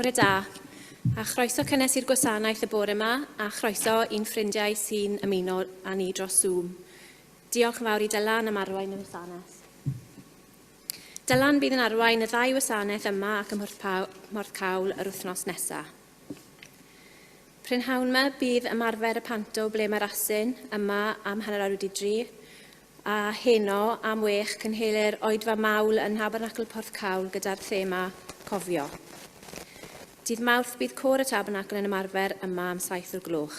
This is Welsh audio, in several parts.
Bore da, a chroeso cynnes i'r gwasanaeth y bore yma, a chroeso i'n ffrindiau sy'n ymuno â ni dros Zoom. Diolch yn fawr i Dylan am arwain y wasanaeth. Dylan bydd yn arwain y ddau wasanaeth yma ac ym Mhorthcawl yr wythnos nesaf. Prynhawn yma bydd ymarfer y panto ble mae'r asyn yma am 3:30, A heno am wech cynhelir oedfa mawl yn Nhabernacl Porthcawl gyda'r thema Cofio. Dydd Mawrth bydd côr y Tabernacl yn ymarfer yma am 7 o'r gloch.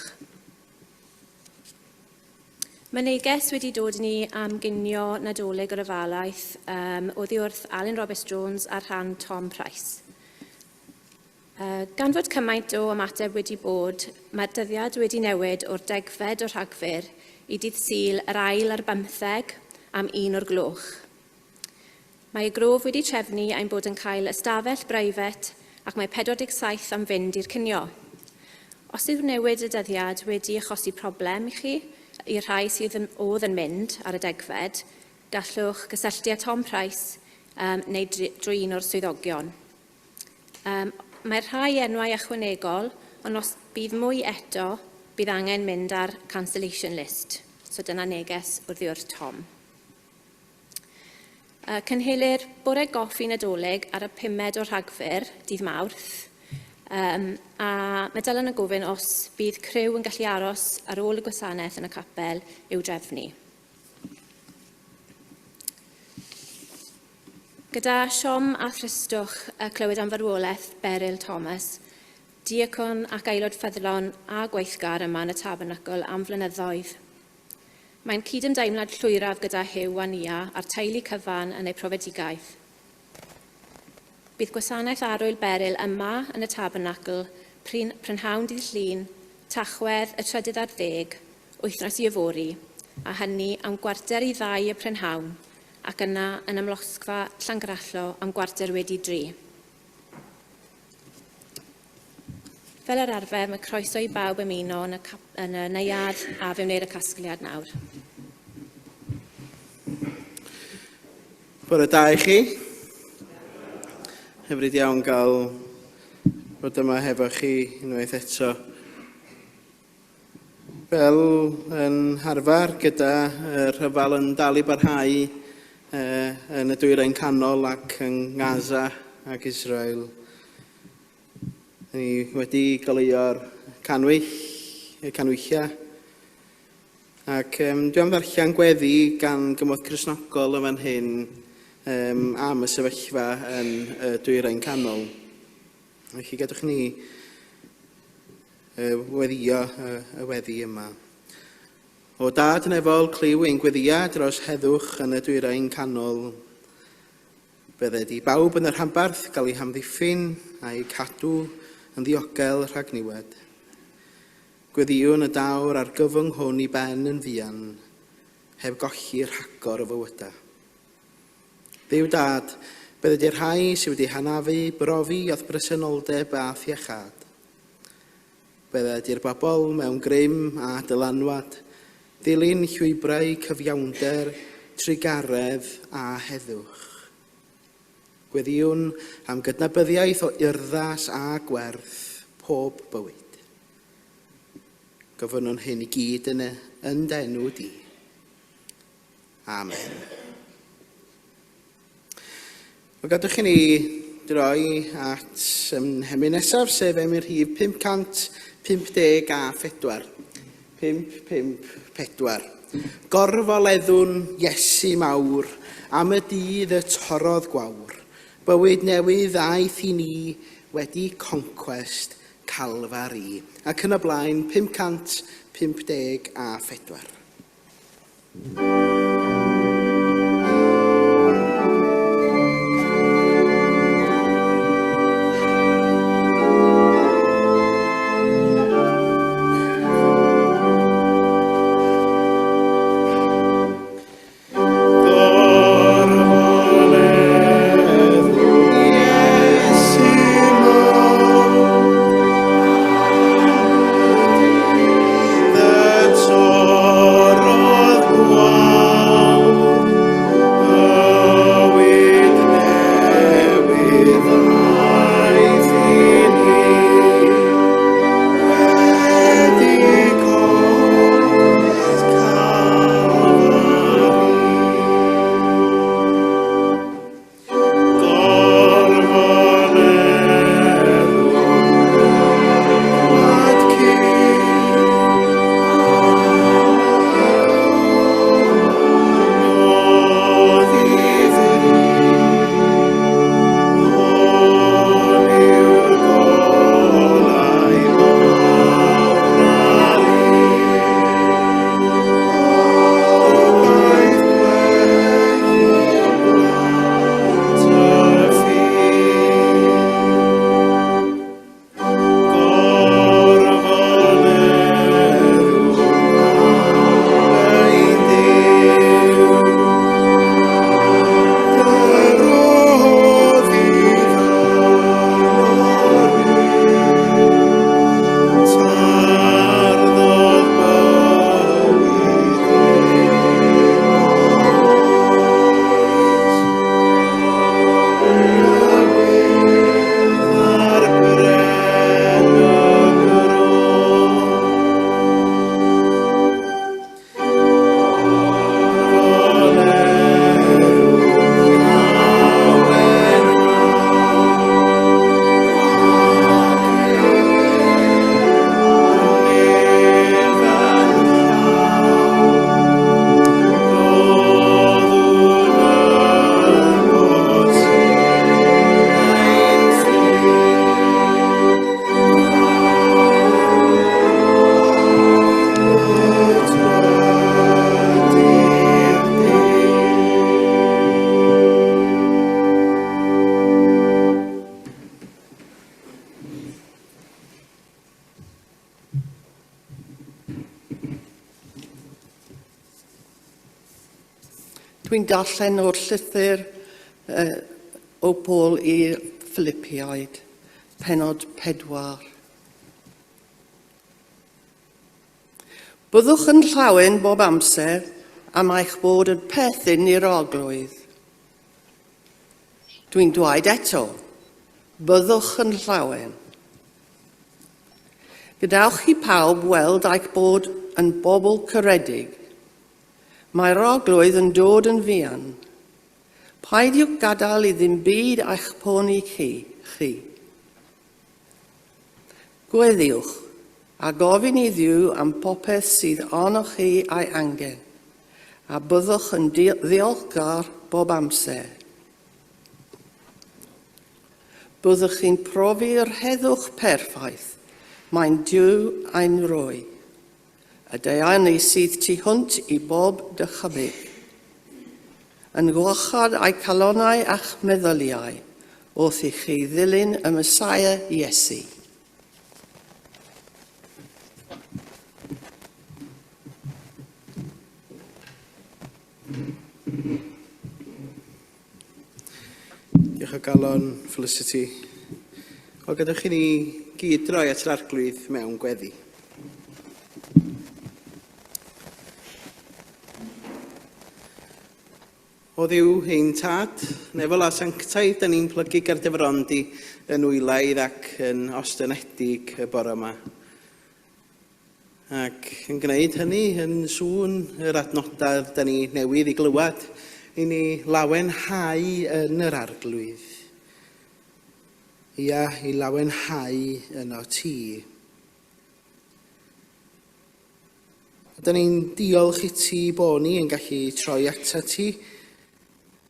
Mae neges wedi dod i ni am ginio Nadolig yr Ofalaeth um, oddi wrth Alun Roberts Jones ar rhan Tom Price. Gan fod cymaint o ymateb wedi bod, mae'r dyddiad wedi newid o'r degfed o Rhagfyr i dydd Sul yr ail ar bymtheg am un o'r gloch. Mae y Grove wedi trefnu ein bod yn cael ystafell breifet ac mae 47 am fynd i'r cinio. Os yw newid y dyddiad wedi achosi problem i chi, i'r rhai sydd yn, oedd yn mynd ar y degfed, gallwch gysylltu â Tom Price um, neu drwy un o'r swyddogion. Um, mae rhai enwau ychwanegol, ond os bydd mwy eto, bydd angen mynd ar cancellation list. So dyna neges wrthi wrth Tom. Cynhelir bore goffi Nadolig ar y pumed o Rhagfyr, dydd Mawrth, um, a mae Dylan yn gofyn os bydd criw yn gallu aros ar ôl y gwasanaeth yn y capel i'w drefnu. Gyda siom a thristwch y clywed am farwolaeth Beryl Thomas, diacon ac aelod ffyddlon a gweithgar yma yn y Tabernacl am flynyddoedd. Mae'n cydymdeimlad llwyraf gyda Huw a Nia a'r teulu cyfan yn eu profedigaeth. Bydd gwasanaeth arwyl Beryl yma yn y Tabernacl prynhawn dydd Llun, Tachwedd y trydydd ar ddeg, wythnos i yfory, a hynny am 1:45 y prynhawn, ac yna yn Amlosgfa Llangrallo am 3:15. Fel yr arfer, mae croeso i bawb ymuno yn y, yn y neuadd a fe wneir y casgliad nawr. Bore da i chi. Hyfryd iawn gael bod yma hefo chi unwaith eto. Fel yn harfer gyda y rhyfel yn dal i barhau yn y Dwyrain Canol ac yng Ngaza ac Israel, ni wedi goleuo'r canwyll, y canwylliau, ac um, dwi am ddarllen gweddi gan Gymorth Cristnogol yn fan hyn um, am y sefyllfa yn y Dwyrain Canol. Felly gadwch ni weddio y weddi yma. O Dad nefol, clyw ein gweddia dros heddwch yn y dwyrain canol. Bydded i bawb yn y rhanbarth gael eu hamddiffyn a'u cadw yn ddiogel rhag niwed. Gweddiwn y daw'r argyfwng hwn i ben yn fuan, heb golli rhagor o fywydau. Dduw Dad, bydded i'r rhai sydd wedi hanafu brofi o'th bresenoldeb a iachâd. Bydded i'r bobl mewn grym a dylanwad ddilyn llwybrau cyfiawnder, trugaredd a heddwch. Gweddïwn am gydnabyddiaeth o urddas a gwerth pob bywyd. Gofynnwn hyn i gyd yn, y, yn d'enw di. Amen. Wel, gadwch i ni droi at hemyn nesaf, sef emyn rhif 554. 554. Gorfoleddwn Iesu mawr am y dydd y torrodd gwawr. Bywyd newydd aeth i ni wedi concwest Calfari. Ac yn y blaen, 554. Dwi'n darllen o'r llythyr o Paul i'r Philippiaid, pennod 4. Byddwch yn llawen bob amser am eich bod yn perthyn i'r Arglwydd. Dwi'n dweud eto, byddwch yn llawen. Gadewch i pawb weld eich bod yn bobl caredig. Mae'r Arglwydd yn dod yn fuan. Peidiwch gadael i ddim byd eich poeni chi. chi. Gweddïwch, a gofyn i Dduw am popeth sydd arnoch chi a'i angen, a byddwch yn ddiolchgar bob amser. Byddwch chi'n profi'r heddwch perffaith mae'n Duw ein rhoi, y daioni sydd tu hwnt i bob dychymyg, yn gwarchod eu calonnau a'ch meddyliau wrth i chi ddilyn y Meseia Iesu. Diolch o galon, Felicity. Wel, gadewch i ni gyd droi at yr Arglwydd mewn gweddi. O Dduw ein Tad, nefol a sanctaidd, da ni'n plygu ger dy fron di yn wylaidd ac yn ostynedig y bore yma. Ac yn gwneud hynny yn sŵn yr adnodau da ni newydd i glywed, i ni lawenhau yn yr Arglwydd. Ia, i lawenhau yno ti. A da ni'n diolch i ti bo ni yn gallu troi atat ti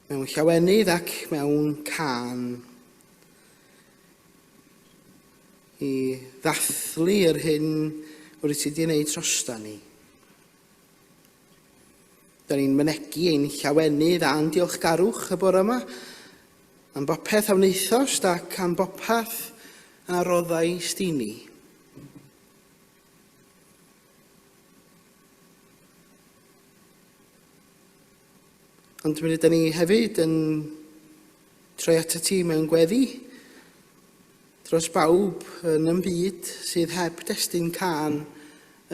mewn llawenydd ac mewn cân. I ddathlu yr hyn rwyt ti wedi wneud drosta ni. Da ni'n mynegi ein llawenydd a'n diolchgarwch y bore yma am bopeth a wnaethost ac am bopeth a roddaist i ni. Ond mi rydyn ni hefyd yn troi atat ti mewn gweddi dros bawb yn yn byd sydd heb destun cân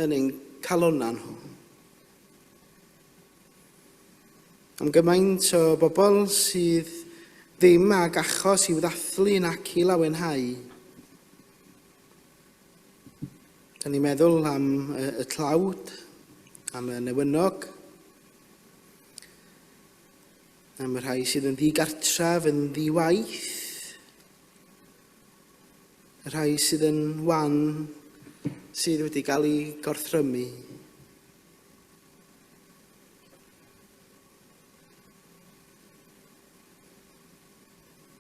yn ein calonnau nhw. Am gymaint o bobl sydd ddim ag achos i'w ddathlu nac i lawenhau. Da ni'n meddwl am y tlawd, am y newynog, am y rhai sydd yn ddigartref, yn ddi-waith, y rhai sydd yn wan, sydd wedi cael eu gorthrymu.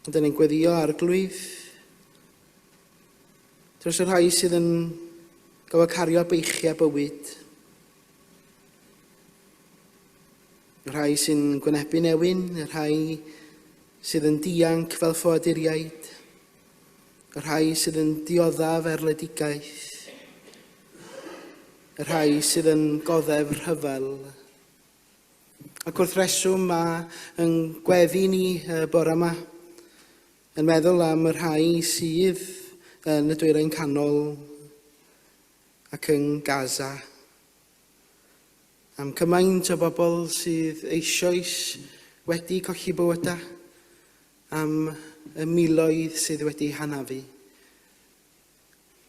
Ond ni'n gweddio Arglwydd dros y rhai sydd yn gofio cario beichiau bywyd. Y rhai sy'n gwynebu newyn, y rhai sydd yn dianc fel ffoaduriaid, y rhai sydd yn dioddef erledigaeth, y rhai sydd yn goddef rhyfel. Ac wrth reswm mae yn gweddi ni y bore yma, yn meddwl am y rhai sydd yn y Dwyrain Canol ac yn Gaza. Am cymaint o bobl sydd eisoes wedi colli bywydau, am y miloedd sydd wedi hanafu,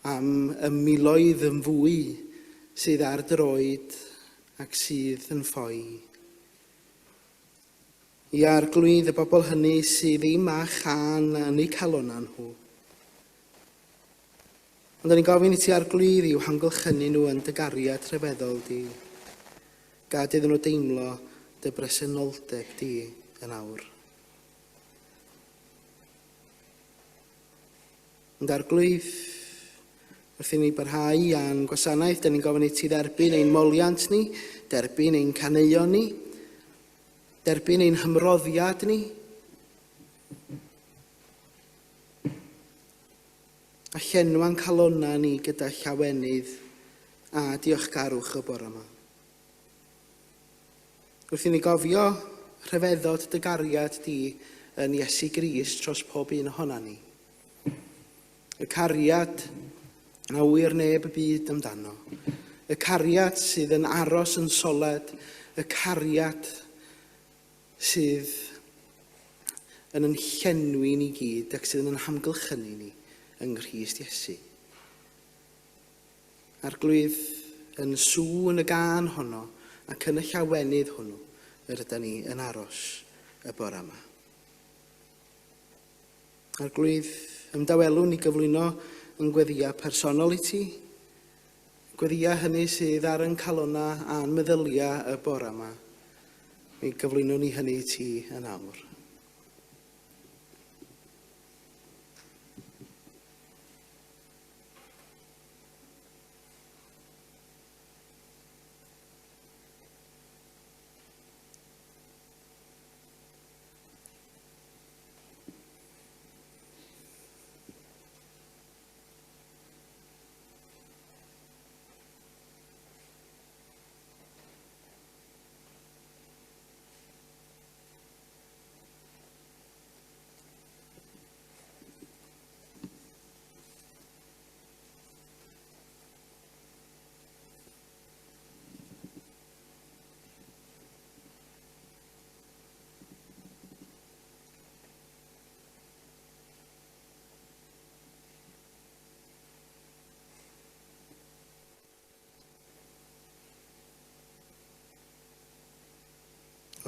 am y miloedd yn fwy sydd ar droed ac sydd yn ffoi. I Arglwydd y bobl hynny sydd ddim â chân yn eu calonnau nhw. Ond da ni'n gofyn i ti Arglwydd i'w hamgylchynu nhw yn dy gariad rhyfeddol di. Gad iddyn nhw deimlo dy bresenoldeb di yn awr. Ond Arglwydd, wrth i ni barhau â'n gwasanaeth, da ni'n gofyn i ti dderbyn ein moliant ni, derbyn ein caneuon ni, derbyn ein hymroddiad ni, A llenwa'n calonnau ni gyda llawenydd a diolchgarwch y bore yma. Wrth i ni gofio rhyfeddod dy gariad di yn Iesu Grist tros pob un ohona ni. Y cariad na ŵyr neb y byd amdano. Y cariad sydd yn aros yn soled, y cariad sydd yn yn llenwi ni gyd ac sydd yn yn hamgylchynu ni yng Nghrist Iesu. Arglwydd, yn sŵn y gân honno ac yn y llawenydd hwnnw yr yda ni yn aros y bore yma. Arglwydd, ymdawelwn i gyflwyno yn gweddïau personol i ti, gweddïau hynny sydd ar yn calonnau a'n meddyliau y bore yma. Mi gyflwynwn ni hynny i ti yn awr.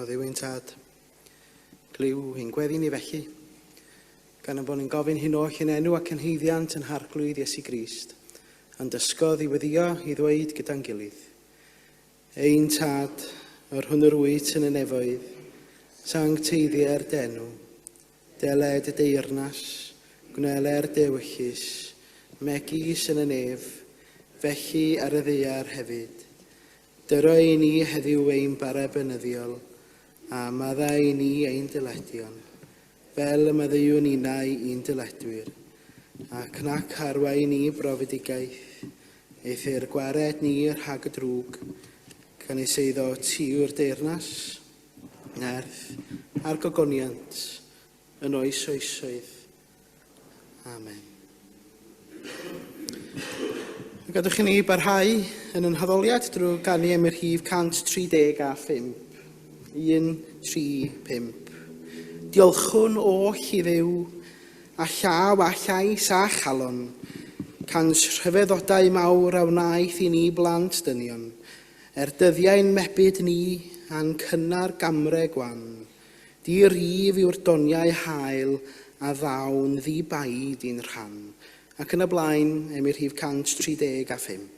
O Dduw ein Tad, glyw ein gweddi ni felly, gan ein bod ni'n gofyn hyn oll yn enw ac yn haeddiant yn Harglwydd Iesu Grist, a'n dysgodd i weddio i ddweud gyda'n gilydd. Ein Tad, yr hwn yr wyt yn y nefoedd, sancteiddier d'enw, deled y deyrnas, gwneler dewyllys, megis yn y nef, felly ar y ddaear hefyd. Dyro i ni heddiw ein bara beunyddiol, a maddau i ni ein dyledion, fel y maddeuwn ninnau i'n dyledwyr, ac nac arwain ni brofedigaeth, Eithr gwared ni rhag y drwg, canys eiddo ti yw'r deyrnas, nerth, a'r gogoniant, yn oes oesoedd. Amen. Gadwch i ni barhau yn yn haddoliad drwy ganu am y rhif 135. 1, 3, 5. Diolchwn oll i Dduw, A llaw a llais a chalon, cans rhyfeddodau mawr a wnaeth i ni blant dynion, er dyddiau'n mebyd ni a'n cynnar gamre gwan. Di-rif yw'r doniau hael a ddaw'n ddi-baid i'n rhan. Ac yn y blaen, emyn rhif 135.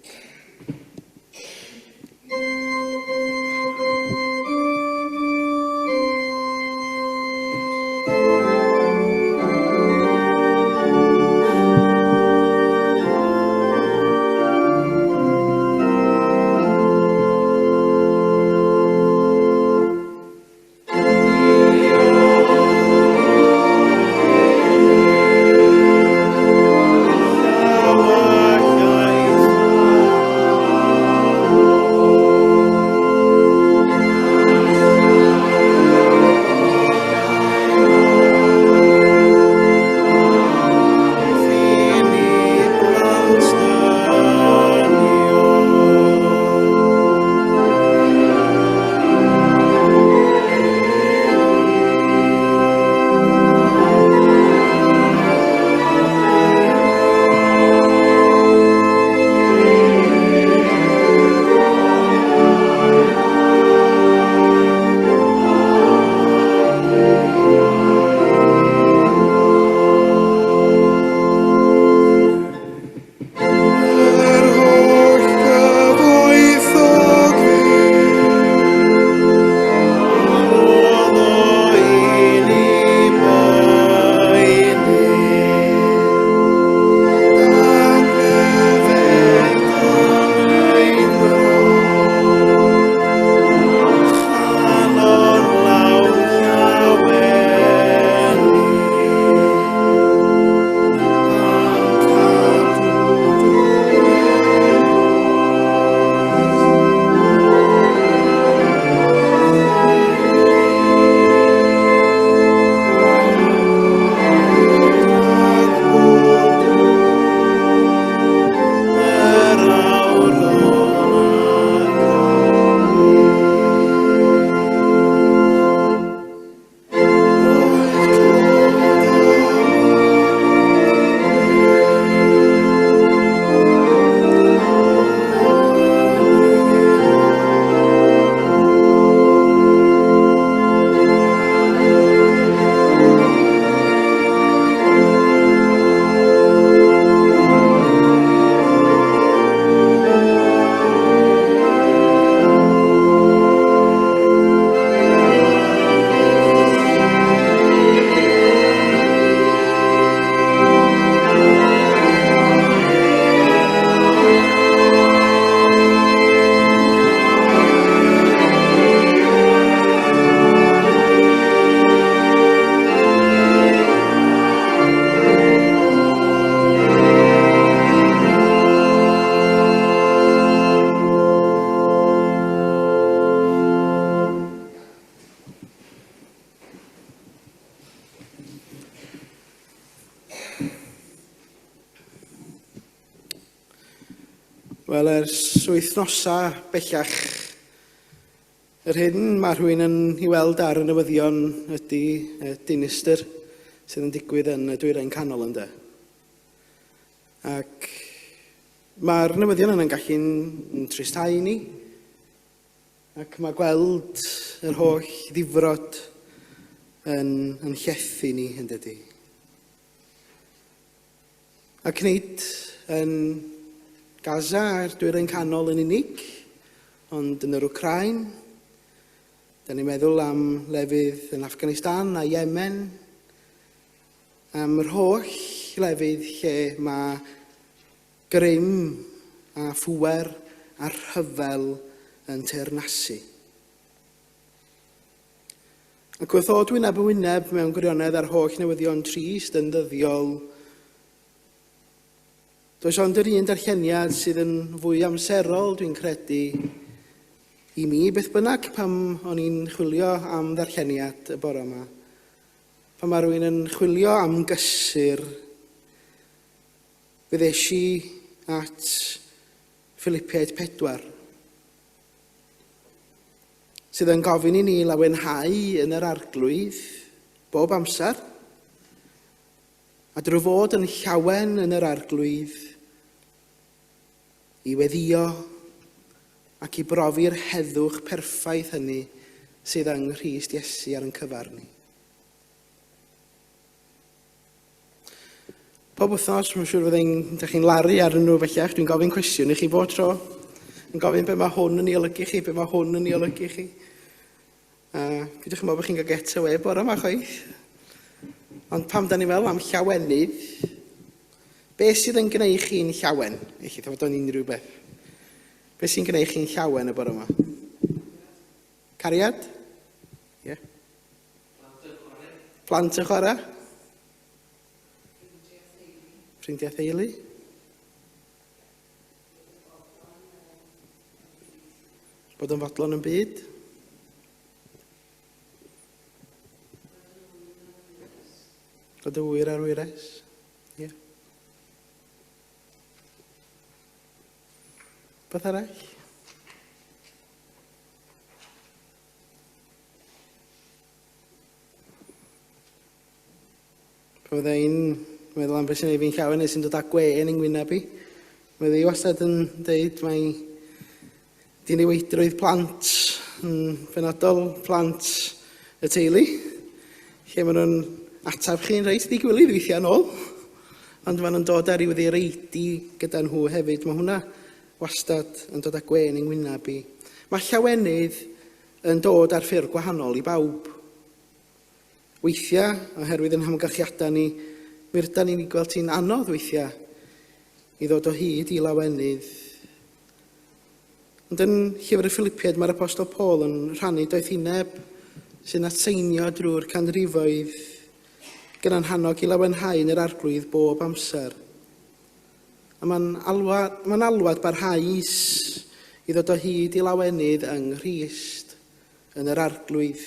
Wel, ers wythnosau bellach, yr hyn mae rhywun yn ei weld ar y newyddion ydy y dinistr sydd yn digwydd yn y dwyrain canol ynde. Ac mae'r newyddion yna'n gallu'n tristau ni, ac mae gweld yr holl ddifrod yn, yn llethu ni, yn dydy. Ac nid yn Gaza a'r Dwyrain Canol yn unig, ond yn yr Wcráin. Da ni'n meddwl am lefydd yn Afghanistan a Yemen, am yr holl lefydd lle mae grym a phŵer a rhyfel yn teyrnasu. Ac wrth ddod wyneb yn wyneb mewn gwirionedd â'r holl newyddion trist yn ddyddiol, does ond yr un darlleniad sydd yn fwy amserol, dwi'n credu, i mi, beth bynnag, pam o'n i'n chwilio am ddarlleniad y bore yma. Pan mae rhywun yn chwilio am gysur, fe ddes i at Philipiaid 4. Sydd yn gofyn i ni lawenhau yn yr Arglwydd bob amser, a drwy fod yn llawen yn yr Arglwydd, i weddio ac i brofi'r heddwch perffaith hynny sydd yng Nghrist Iesu ar ein cyfer ni. Pob wythnos, mae'n siŵr fyddai'n, ydych chi'n laru arnyn nhw bellach, dwi'n gofyn cwestiwn i chi bob tro. Yn gofyn be mae hwn yn ei olygu chi, be mae hwn yn ei olygu chi. A dwi ddech chi'n meddwl bod chi'n cael get away bore yma chwaith. Ond pam da ni'n meddwl am llawenydd, be sydd yn gwneud chi'n llawen? Eich fod o'n unrhyw beth. Be sy'n gwneud chi'n llawen y bore yma? Cariad? Ie. Yeah. Plant yn chwarae. Ffrindiau theulu. Bod yn fodlon yn byd. Bod y wyr a'r wyres. Ie. Yeah. Beth arall? Pan fydda i'n meddwl am beth sy'n ei fi'n llawen neu sy'n dod â gwên yng ngwyneb i, mae ddi wastad yn deud mai diniweidrwydd plant, yn benodol plant y teulu, lle maen nhw'n ateb chi'n reit ddigwilydd weithiau yn ôl, ond maen nhw'n dod â rhyw ddireidi gyda nhw hefyd. Mae hwnna wastad yn dod â gwên yng ngwyneb i. Mae llawenydd yn dod ar ffurf gwahanol i bawb. Weithiau, oherwydd yn hamgylchiadau ni, mi rydan ni'n ei gweld hi'n anodd weithiau i ddod o hyd i lawenydd. Ond yn llyfr y Philipiaid mae'r Apostol Paul yn rhannu doethineb sy'n atseinio drwy'r canrifoedd gyda'n hannog i lawenhau yn yr arglwydd bob amser. A mae'n alwad, mae'n alwad barhaus i ddod o hyd i lawenydd yng Nghrist, yn yr Arglwydd.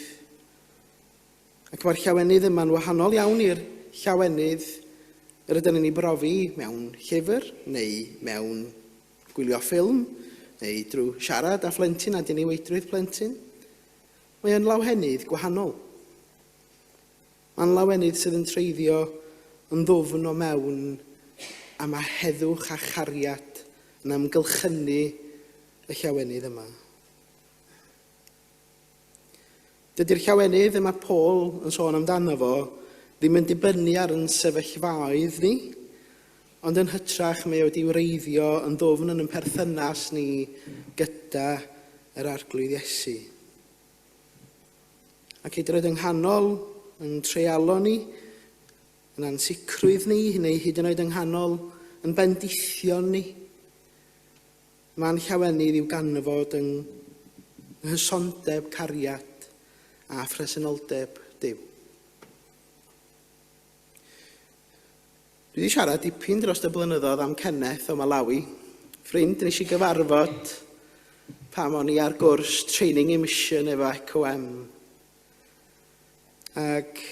Ac mae'r llawenydd yma'n wahanol iawn i'r llawenydd yr ydyn ni'n ei brofi mewn llyfr neu mewn gwylio ffilm neu drwy siarad â phlentyn a diniweidrwydd plentyn. Mae o'n lawenydd gwahanol. Mae'n lawenydd sydd yn treiddio yn ddwfn o mewn a mae heddwch a chariad yn amgylchynu y llawenydd yma. Dydy'r llawenydd y mae Paul yn sôn amdano fo ddim yn dibynnu ar yn sefyllfaoedd ni, ond yn hytrach mae wedi wreiddio yn ddwfn yn yn perthynas ni gyda yr Arglwydd Iesu. Ac hyd yn oed yng nghanol yn treialon ni, yn ansicrwydd ni, neu hyd yn oed yng nghanol yn bendithion ni, Mae'n llawenydd i'w ganfod yng nghysondeb cariad a phresenoldeb Duw. Dwi wedi siarad dipyn dros y blynyddoedd am Kenneth o Malawi, ffrind nes i gyfarfod pam o'n i ar gwrs Training in Mission efo ECOM. Ac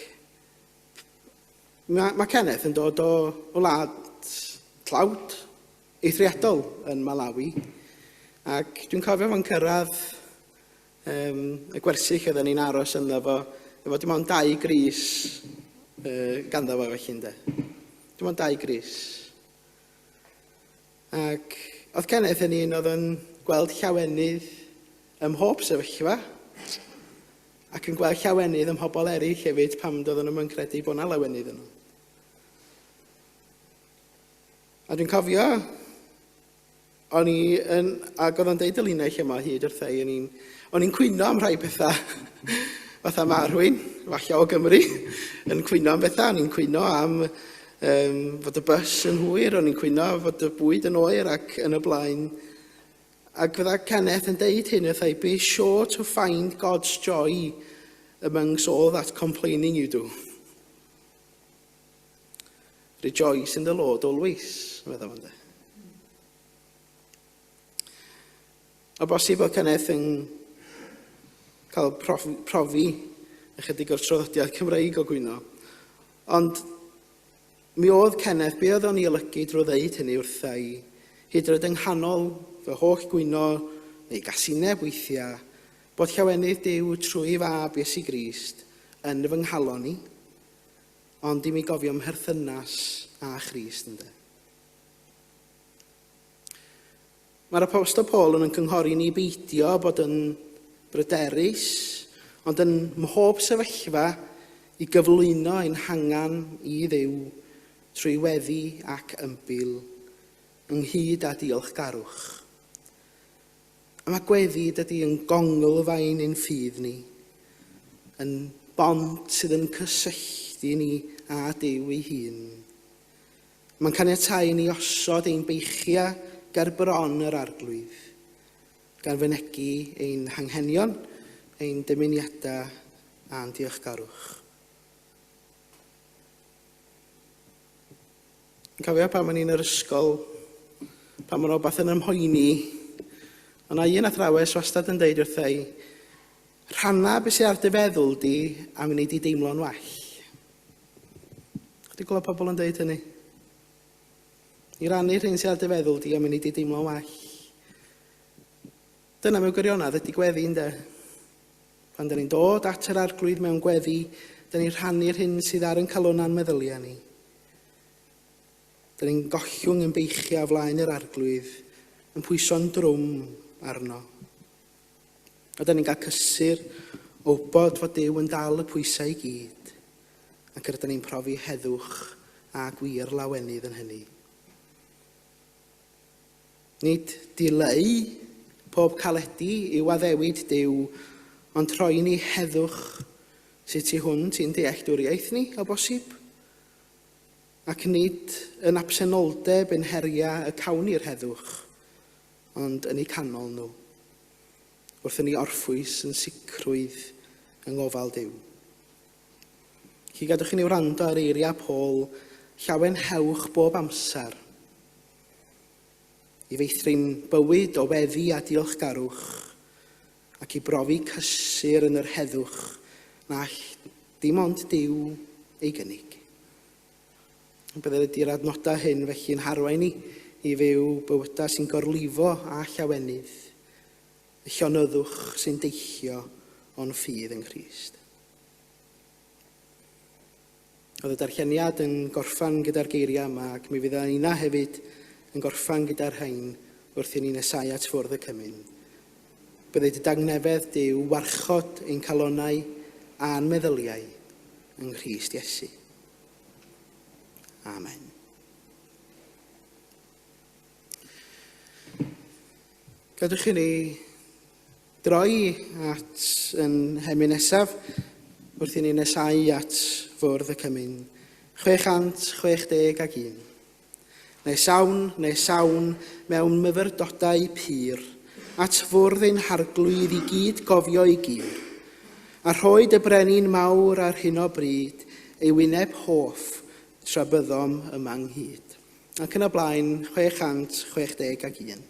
mae, mae Kenneth yn dod o, o wlad tlawd, eithriadol yn Malawi. Ac dwi'n cofio fo'n cyrraedd y gwersyll oedden ni'n aros ynddo fo, efo dim ond 2 grys ganddo fo felly ynde. Dim ond 2 grys. Ac oedd Kenneth yn un oedd yn gweld llawenydd ym mhob sefyllfa, ac yn gweld llawenydd ym mhobl eraill hefyd pam doedden nhw'm yn credu bod 'na lawenydd yno. A dwi'n cofio, o'n i yn, ac oedd o'n deud y linell yma hyd wrtha i, o'n i'n cwyno am rhai pethau, fatha ma' rhywun, falle o Gymru, yn cwyno am bethau, o'n i'n cwyno am fod y bws yn hwyr, o'n i'n cwyno fod y bwyd yn oer ac yn y blaen. Ac fydda Kenneth yn deud hyn wrtha i, be sure to find God's joy amongst all that complaining you do. Rejoice in the Lord always, meddwl fo'n de. O bosib bod Kenneth yn cael profi ychydig o'r traddodiad Cymreig o gwyno. Ond mi oedd Kenneth, be oedd o'n ei olygu drwy ddeud hynny wrtha i, hyd yn oed yng nghanol fy holl gwyno neu gasineb weithiau, bod llawenydd Duw trwy fab Iesu Grist yn fy nghalon i, ond i mi gofio mherthynas â Christ ynde. Mae'r Apostol Paul yn cynghori ni beidio bod yn bryderus, ond yn mhob sefyllfa i gyflwyno ein hangan i Dduw trwy weddi ac ymbil, ynghyd â diolchgarwch. A mae gweddi dydy yn gonglfaen ein ffydd ni, yn bont sydd yn cysylltu ni â Duw ei hun. Mae'n caniatáu ni osod ein beichiau ger bron yr Arglwydd, gan fynegi ein hanghenion, ein dymuniadau a'n diolchgarwch. Yn cofio pan o'n i'n yr ysgol, pan o'n rhywbeth yn ymhoeni, ond na un athrawes wastad yn deud wrtha i, rhanna beth sydd ar dy feddwl di a mi wnei di deimlo'n well. Chdi gweld pobl yn deud hynny? I rannu'r hyn sydd ar dy feddwl di a mi wnei di deimlo'n well. Dyna mewn gwirionedd ydy gweddi, ynde? Pan dyn ni'n dod at yr Arglwydd mewn gweddi, dyn ni'n rhannu'r hyn sydd ar ein calonau'n meddyliau ni. Dyn ni'n gollwng yn beichiau o flaen yr Arglwydd, yn pwyso'n drwm arno. A dyn ni'n cael cysur o wybod fod Duw yn dal y pwysau i gyd, ac rydyn ni'n profi heddwch a gwir lawenydd yn hynny. Nid dileu pob caledi yw addewid Duw, ond rhoi ni heddwch sydd tu hwnt i'n dealltwriaeth ni, o bosib. Ac nid yn absenoldeb ein heriau y cawn ni'r heddwch, ond yn eu canol nhw, wrth i ni orffwys yn sicrwydd yng ngofal Duw. Felly gadwch i ni wrando ar eiriau Paul, llawenhewch bob amser, i feithrin bywyd o weddi a diolchgarwch, ac i brofi cysur yn yr heddwch na all dim ond Duw ei gynnig. Byddai ydy'r adnodau hyn felly yn harwain ni i fyw bywydau sy'n gorlifo a llawenydd, y llonyddwch sy'n deillio o'n ffydd yng Nghrist. Oedd y darlleniad yn gorffan gyda'r geiriau yma, ac mi fydd yna hefyd yn gorffan gyda'r rhain wrth i ni nesau at fwrdd y cymun. Byddai dy dangnefedd Duw warchod ein calonnau a'n meddyliau yng Nghrist Iesu. Amen. Gadwch i ni droi at yn hemyn nesaf wrth i ni nesau at fwrdd y cymun. 661. Nesawn, nesawn mewn myfyrdodau pur at fwrdd ein harglwydd i gyd gofio ei gyr, a rhoed y brenin mawr ar hyn o bryd ei wyneb hoff tra byddom yma ynghyd. Ac yn y blaen, 661.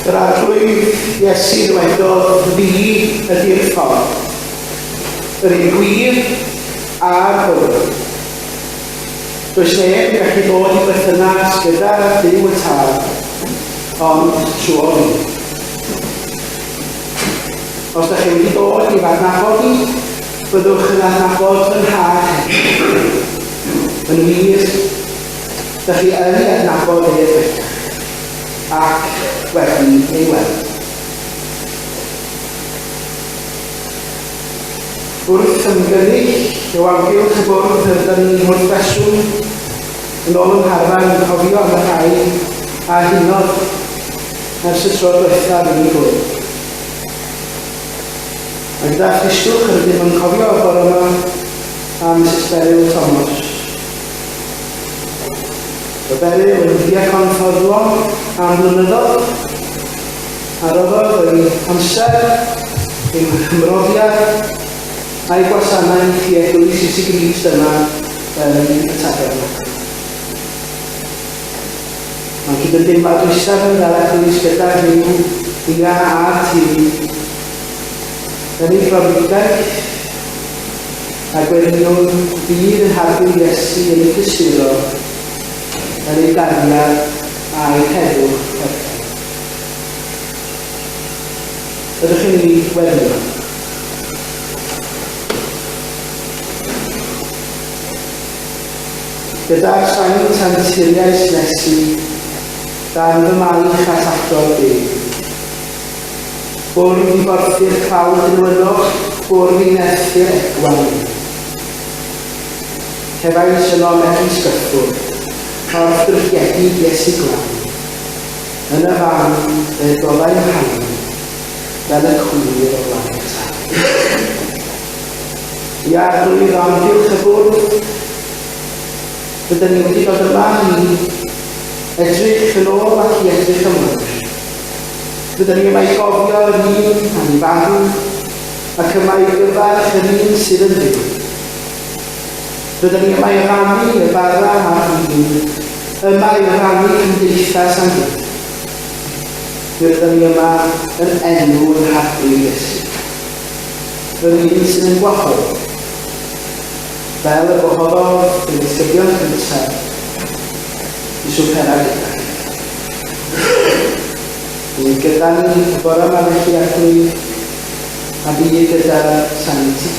Yr Arglwydd Iesu ddywedodd, Fi ydy'r ffordd, yr un gwir a'r bywyd. Does neb yn gallu dod i berthynas gyda Duw y Tad, ond trwy fi. Os da chi wedi dod i f'adnabod i, byddwch yn adnabod fy nhad hefyd. Yn wir, da chi yn ei adnabod ef bellach, ac wedi ei weld. Wrth ymgynnull o amgylch y bwrdd rydyn ni wrth reswm yn ôl yn harfer yn cofio am y rhai a hunodd ers y tro diwethaf i ni gwrdd. A gyda thristwch rydym yn cofio y bore yma am Misus Beryl Thomas. Y Beryl yn ddiacon ffyddlon am flynyddoedd a roddodd ei hamser, ei hymroddiad a'i gwasanaeth i Eglwys Iesu Grist yma yn y Tabernacl. Mae'n cydymdeimlad dwysaf yn fel eglwys gyda Huw, Nia a'r teulu yn ei phrofedigaeth a gweddïwn fydd yn Harglwydd Iesu yn ei cysuro yn ei gariad a'i heddwch perffaith. Ydych chi'n ei weddïo? Gyda'r saint anturiais nesu, dan fy maich at allor byd. Bwrdd i borthi'r clawdd gnewynog, bwrdd i nerthu'r egwan. Cefais yno megis gyffwrdd, corff drylliedig Iesu glân. Yn y fan, fe goddai'n haen, fel y cwyr o flaen y tân. I arglwydd o amgylch y bwrdd, rydyn ni wedi dod yma i edrych yn ôl ac i edrych ymlaen. Rydyn ni yma i gofio yr un a ni farw, ac yma i gyfarch yr un sydd yn fyw. Rydyn ni yma i rannu y bara a'r gwin, yma i rannu cymdeithas â'n gilydd. Mi rydyn ni yma yn enw ein Harglwydd Iesu. Yr un sydd yn gwahodd, fel y gwahoddodd ei ddisgyblion cyntaf i swpera gyda ef. Bydd gyda ni y bore yma felly Arglwydd, a bydd gyda'r saint i ti.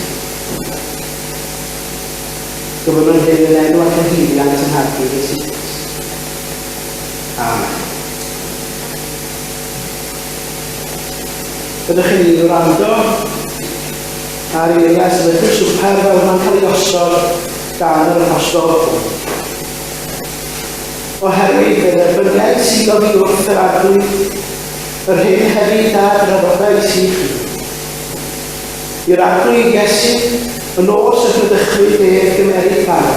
Gofynnwn hyn yn enw ac yn haeddiant yn Harglwydd Iesu Grist. Amen. Byddwch chi'n ei wrando ar eiriau sefydlu swper fel mae'n cael ei osod gan yr Apostol Paul. Oherwydd fe dderbyniais i oddi wrth yr Arglwydd yr hyn hefyd a draddodais i chi. I'r Arglwydd Iesu, y nos y rhydychwyd ef gymeryd bara.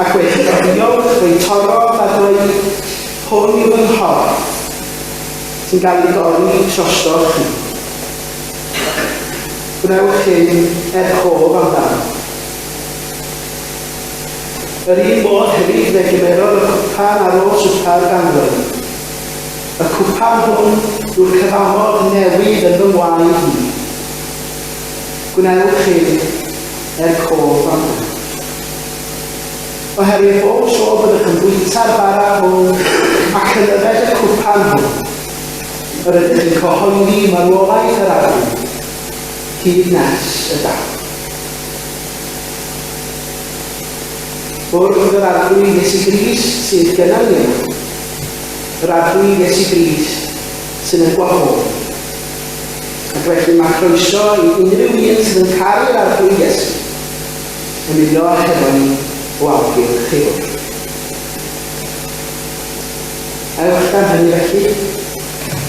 Ac wedi ddiolch, fe'i torrodd a dweud, Hwn yw fy nghorff, sy'n cael ei dorri trostoch chi. Gwnewch hyn er cof amdano. Yr un modd hefyd fe gymerodd y cwpan ar ôl swper gan ddweud, Y cwpan hwn yw'r cyfamod newydd yn fy ngwaed i. Gwnewch hyn er cof amdano. Oherwydd bob tro byddwch yn bwyta'r bara hwn ac yn yfed y cwpan hwn, yr ydych yn cyhoeddi marwolaeth yr Arglwydd, hyd nes y daw. Bwrdd yr Arglwydd Iesu Grist sydd gyda ni yma, yr Arglwydd Iesu Grist sy'n ein gwahodd. Ac felly mae croeso i unrhyw un sydd yn caru'r Arglwydd Iesu ymuno hefo ni o amgylch ei fwrdd. Ewch gan hynny felly,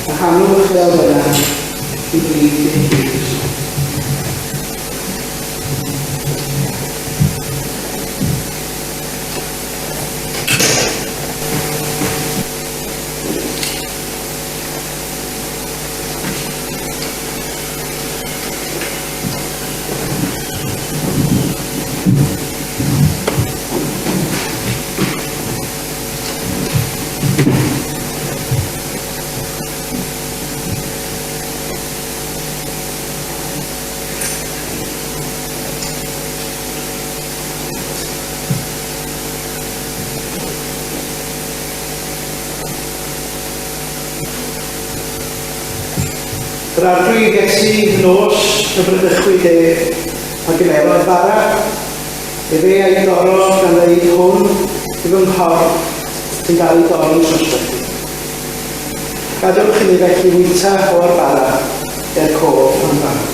a rhannwch yr elfennau i blith eich gilydd. Yr Arglwydd Iesu nos y bradychwyd ef, a gymerodd fara, efe a'i dorrodd gan ddeud, Hwn yw fy nghorff sy'n cael ei dorri drostoch chi. Gadewch i ni felly fwyta o'r bara er cof amdano.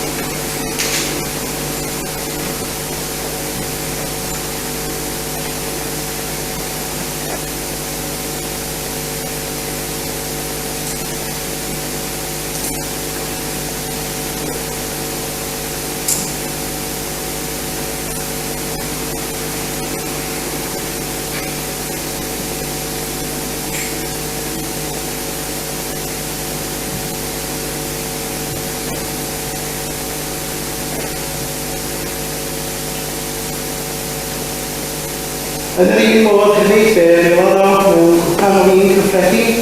Yn yr un modd hefyd, fe welodd o mewn cwpan o win cyffredin,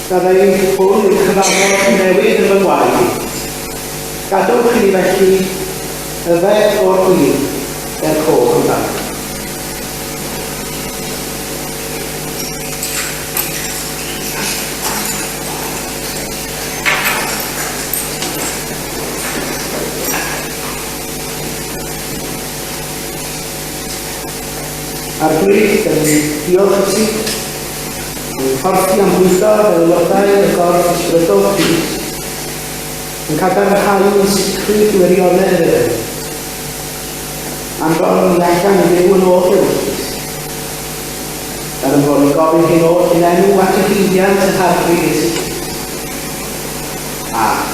Byddai hwn yn cyfarfod newydd yn fy ngwaed i. Gadewch i ni felly yfed o'r gwin er cof amdano. Arglwydd, dyn ni'n diolch i ti. Yn porthi am bwydo fel aelodau y gorff ysbrydol Crist, yn cadarnhau yn sicrwydd gwirionedd yr efengyl. Anfon ni allan i fyw yn ôl dy ewyllys. Gan ein bod ni'n gofyn hyn oll yn enw ac yn llwyddiant yn Harglwydd Iesu Grist. Amen.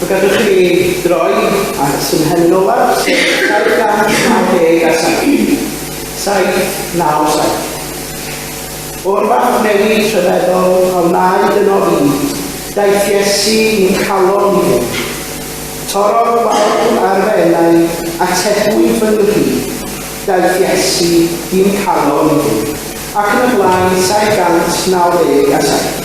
So gadewch i ni droi at yn hemyn olaf, sef 797. 797. O'r fath newid rhyfeddol a wnaed yno fi, daeth Iesu i'n calon i fyw. Torrodd wawl ar fy enau, atebwyd fy nghri, daeth Iesu i'n calon i fyw. Ac yn y blaen, 797.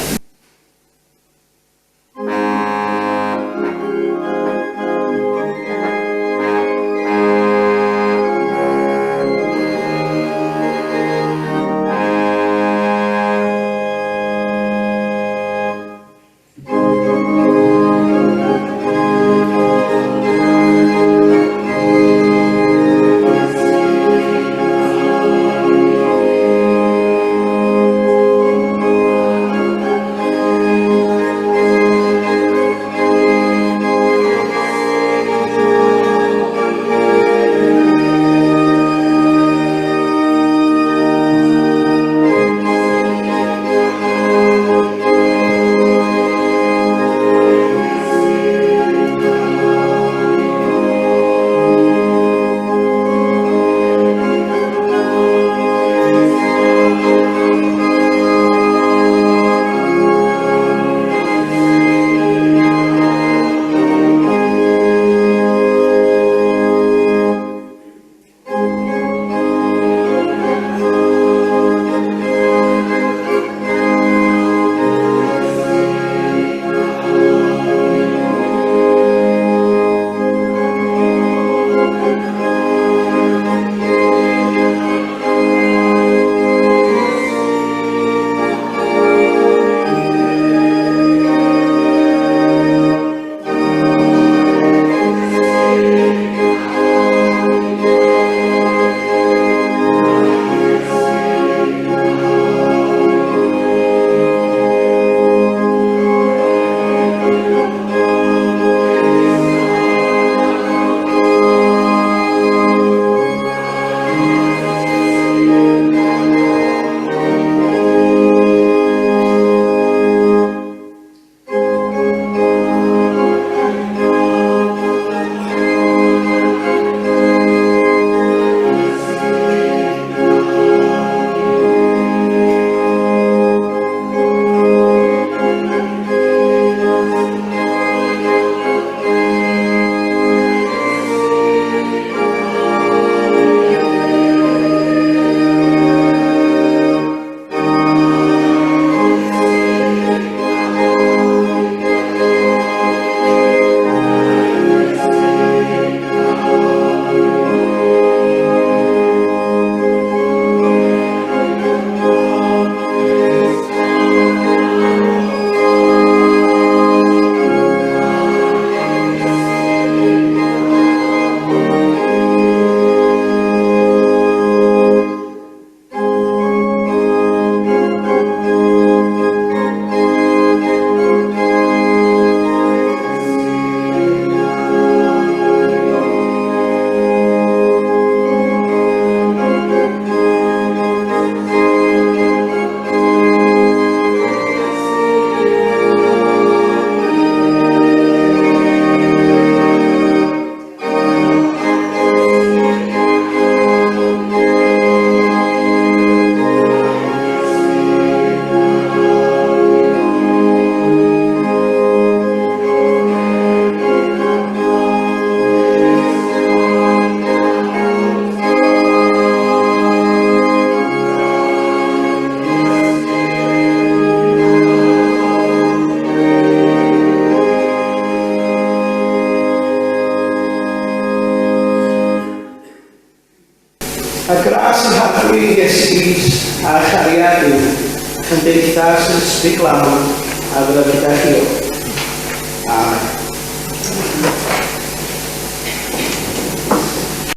gras ein Harglwydd Iesu Grist a chariad Duw, a chymdeithas yr Ysbryd Glân a fyddo gyda chi oll.